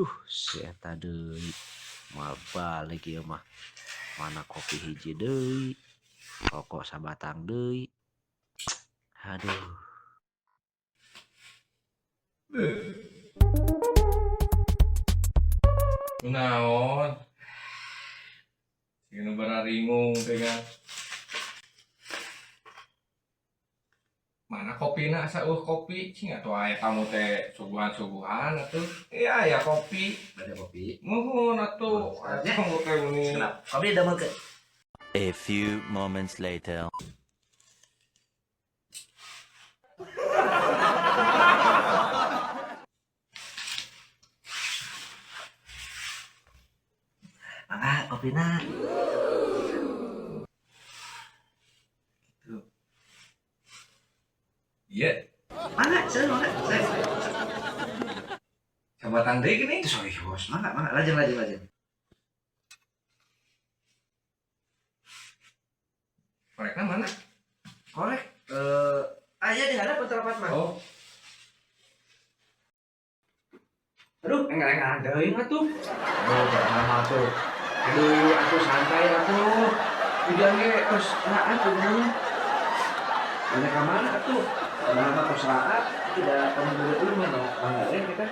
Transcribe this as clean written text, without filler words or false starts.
Duh, si eta deui moal balik ieu mah. Mana kopi hiji deui, rokok sabatang deui. Aduh. Kunaon? Siga nu bararingung teh kan. Mana kopina, asa euweuh kopi? Cing atuh aya tamu teh suguhan-suguhan atuh. Iya, aya kopi. Ada kopi. Muhun atuh. Aya tamu teh meni. Kenapa? Kopi damel ke. A few moments later. Mangga kopina. Iya, Mangga, saya mangga. Saya. Sabatang deui gini. Itu sorry bos. Mangga, mangga. Lajeng, lajeng, lajeng. Korekna mana? Korek. Eh, aya di hadap rapat mah. Oh, Aduh, enggak deui atuh. Oh, nama tuh. Aduh, atuh santai atuh. Hujan ge tos raat sebenarnya. Mana ka mana atuh? Mana tos raat, tidak kamu dulu mah mangga we kita.